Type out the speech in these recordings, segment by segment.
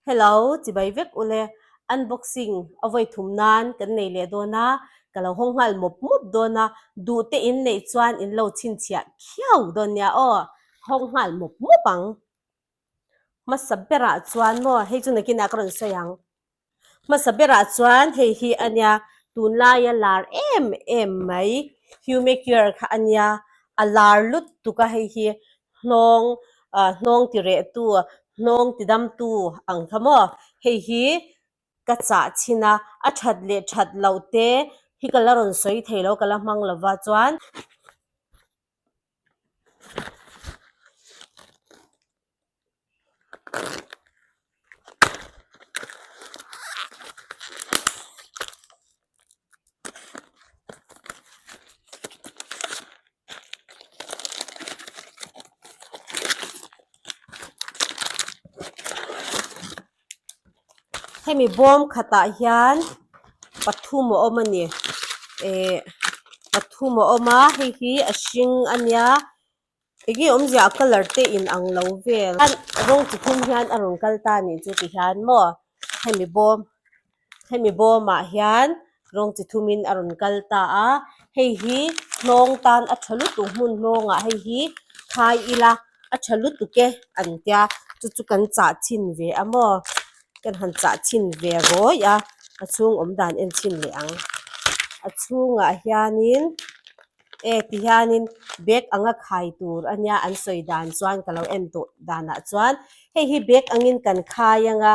Hello, chibai vek ule. Unboxing a vawi thum nan kan nei leh dawn a, ka lo hawng nghal mawp mawp dawn a, duh te in neih chuan in lo chhinchhiah khiau dawn nia aw, hawng nghal mawp mawp ang. Hmasa berah chuan maw, hei chu nakinah ka rawn sawi ang. Hmasa berah chuan hei hi a nia, tunlaia lar em em mai Humecure kha a nia, a lar lutuk a hei hi hnawng ah hnawng ti reh tu hnawng ti dam tu ang kha maw hei hi ka chah chhin a, a that leh that loh te hi ka la rawn sawi thei lo ka la hmang lova chuan. Hemi bawm khatah hian pathum a awm a ni eh pathum a awm a hei hi a hring a nia enge awmzia a colour te in ang lo vel rawng chi thum hian a rawn kal ta a nih chu ti hian maw hemi bawm hemi bawmah hian rawng chi thumin a rawn kal ta a hei hi hnawng tan a tha lutuk hmun hnawngah hei hi khai ila a tha lutuk e an tia chu chu kan chah chhin ve a maw kan han chah chhin ve rawih a a chhung awm dan en chhin leh ang a chhungah hianin e ti hianin bag anga khai tur a nia an sawi dan chuan ka lo en tawh danah chuan hei hi bag angin kan khai anga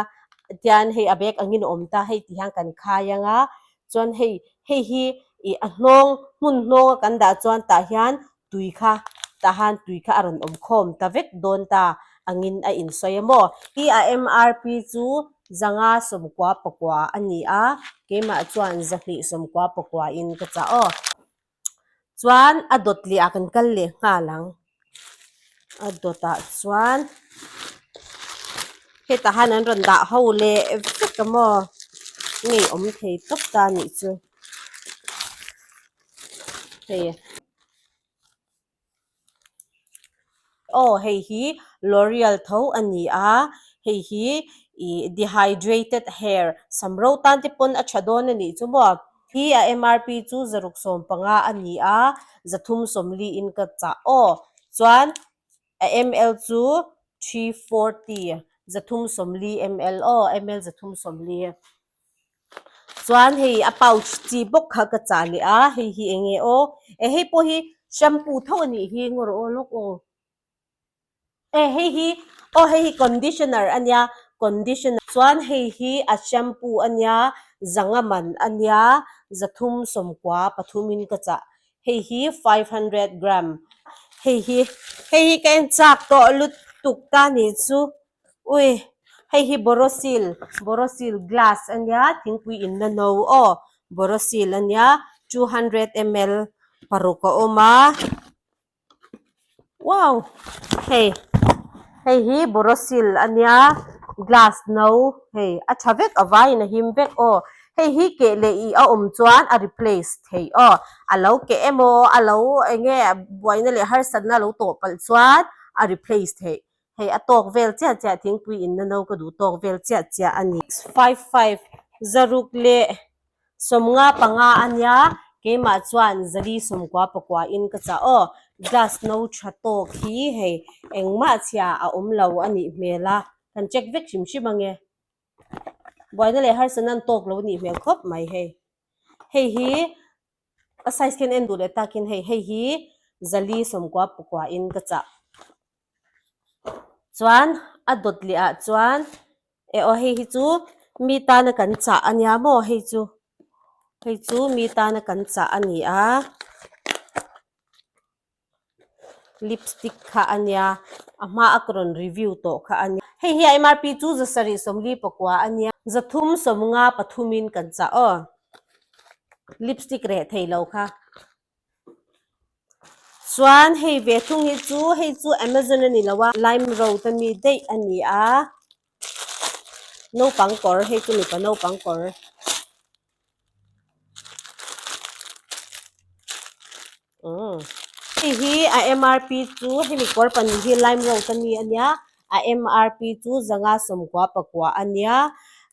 tian hei a bag angin a awm ta hei ti hian kan khai anga chuan hei hei hi ih a hnawng hmun hnawng a kan dah chuan tah hian tui kha tah han tui kha a rawn awm khawm ta vek dawn ta angin a insawi a maw. Hi a MRP chu zanga sawmkua pakua a ni a keimah chuan zahnih sawmkua pakua in ka chah aw. Chuan a dawt leh ah kan kal leh nghal ang. A dawt ah chuan hetah hian an rawn dah ho leh vek a maw ngei awm thei tawp ta a nih chu hei. Aw hei hi L'oreal tho a ni a, hei hi ih dehydrated hair sam ro tan te pawn a tha dawn a nih chu maw. Hi a MRP chu zaruk 15 a ni a, 340 in ka chah aw. Chuan a ml chu 340, 340 ml aw, ml 340. Chuan hei a pouch chi bawk kha ka chah leh a hei hi eng nge aw eh hei pawh hi shampoo tho a nih hi ngaw rawh aw lawk aw eh hei hi aw hei hi conditioner a nia conditioner chuan hei hi a shampoo a nia zanga man a nia 393 in ka chah hei hi 500 gram hei hi hei hi ka en chak tawh lutuk ta nih chu. Ui, hei hi borosil, borosil glass a nia, thingpui inna no aw, borosil a nia, 200 ml paruk a awm a, wow, hei, hei hi borosil a nia, glass no, hei a tha vek a vaiin a him vek aw, hei hi keh leh ih a awm chuan a replace theih aw, a lo keh emaw a lo eng nge buaina leh harsatna a lo tawh palh chuan a replace theih. Hei a tawk vel chiah chiah thingpui inna no ka duh tawk vel chiah chiah a ni. 5 5 165 a nia, keimah chuan 499 in ka chah aw. Glass no tha tawk hi hei engmah chhia a awm lo a nih hmel a, kan check vek hrim hrim ange. Buaina leh harsatna an tawk lo a nih hmel khawp mai hei. Hei hi a size khian en duh leh takin hei hei hi 499 in ka chah. Chuan a dawt leh ah chuan eh aw hei hi chu mi tana kan chah a nia maw hei chu hei chu mi tana kan chah a ni a lipstick kha a nia a hma a ka rawn review tawh kha a nia hei hi a MRP chu 749 a nia 353 in kan chah aw lipstick reh thei lo kha. Chuan hei ve thung hi chu hei chu Amazon a ni lo a lime road a mi daih a ni a naupang kawr hei chu mipa naupang kawr. Umm hei hi a MRP chu hemi kawr pahnih hi lime road a mi a nia. A MRP chu 500 49 a nia,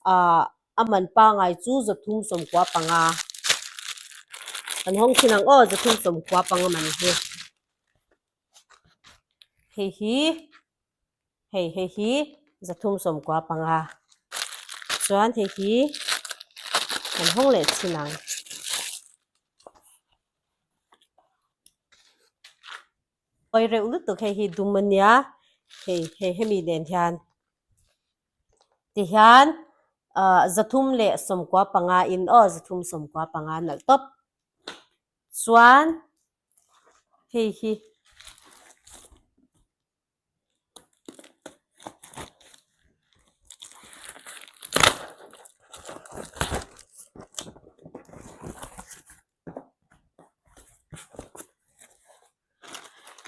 ah a man pangai chu 395. Kan hawng thin ang aw 395 man hi. Hei hi hei hei hi 395 chuan hei hi kan hawng leh thin ang. Awi reuh lutuk hei hi dum a nia hei hei hemi nen hian tihian ah 395 in aw 395 nalh tawp chuan hei hi.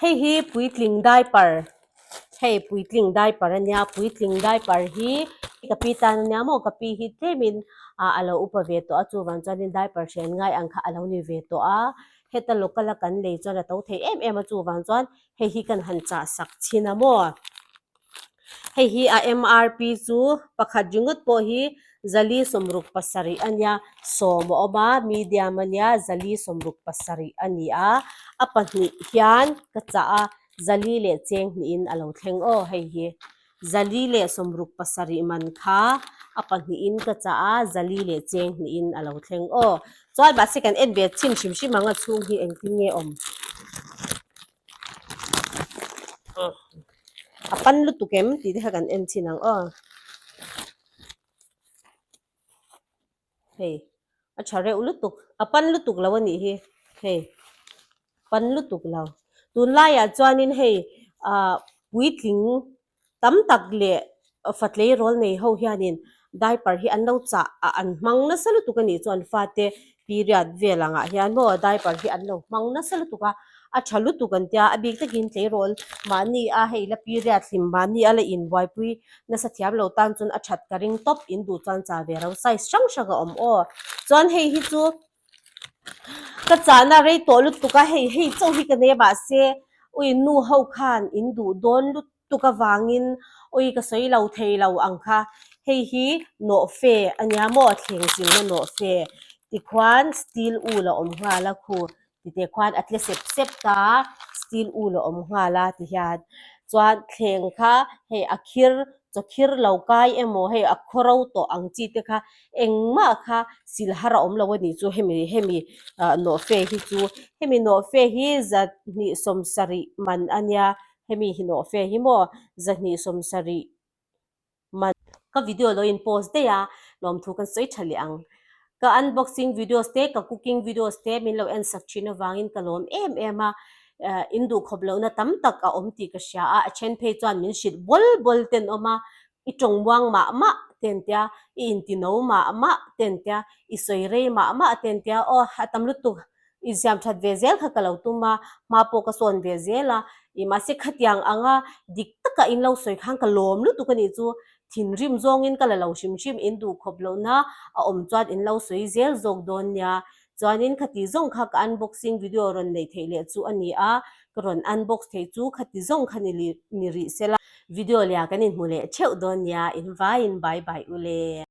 Hei hi puitling diaper hei puitling diaper a nia puitling diaper hi ka pi tan a nia maw ka pi hi tlemin ah a lo upa ve tawh a chuvang chuanin diaper hrian ngai ang kha a lo ni ve tawh a heta local a kan lei chuan a to thei em em a chuvang chuan hei hi kan han chah sak chhin a maw. Hei hi a MRP chu pakhat ringawt pawh hi 477 a nia, sawm a awm a, medium a nia, 477 a ni a, a pahnih hian ka chah a, zali leh cheng hnihin a lo thleng aw hei hi. 477 man kha a pahnihin ka chah a, zali leh cheng hnihin a lo thleng aw. Chuan mahse kan en ve chhin hrim hrim ang a chhung hi engtin nge awm. A pan lutuk em tih te kha kan en chhin ang aw. Hei a tha reuh lutuk a pan lutuk lo a nih hi hei pan lutuk lo. Tunlaiah chuanin hei ah puitling Tam tak leh fa tleirawl nei ho hianin diaper hi an lo chah a an hmang nasa lutuk a nih chuan fate period vel angah hian maw diaper hi an lo hmang nasa lutuk a, a tha lutuk an tia a bik takin tleirawl mahni a hei la period hlim mahni a la inbuaipui nasa thiam lo tan chuan a that ka ring tawp in duh chuan chah ve ro size hrang hrang a awm aw chuan hei hi chu Ka chahna rei tawh lutuk a, hei hei chauh hi ka nei a mahse ui nu ho khan in duh dawn lutuk avangin ui ka sawi lo thei lo ang kha, hei hi nawhfe a nia maw thleng chilna nawhfe tikhuan steel wool a awm nghal a khu tite khuan a tle sep sep ta a steel wool a awm nghal a tihian chuan thleng kha hei a khir chaw khir lo kai emaw hei a khawro tawh ang chi te kha Engmah kha silhar a awm lo a nih chu hemi hemi ah nawhfe hi chu hemi nawhfe hi 270 man a nia hemi hi nawhfe hi maw 270 man. Ka video lo in post daih a lawmthu kan sawi tha leh ang. Ka unboxing videos te ka cooking videos te min lo en sak thin avangin ka lawm em em a in duh khawp lohna tam tak a awm tih ka hria a a then phei chuan min hrilh bawl bawl ten awm a I tawng muang mah mah ten tia, i inti no mah mah ten tia, i sawi rei mah mah ten tia, aw a tam lutuk, i ziam that ve zel kha ka lo tum a, hma pawh ka sawn ve zel a, i mahse khatiang anga dik taka in lo sawi khan ka lawm lutuk a nih chu, thinrim zawngin ka la lo hrim hrim, in duh khawp lohna a awm chuan in lo sawi zel zawk dawn nia, Chuanin khati zawng kha ka unboxing video rawn neih theih leh chu a ni a, ka rawn unbox theih chu khati zawng kha ni ni rih se la. Video leh ah kan inhmu leh theuh dawn nia, in vaiin bye bye u le.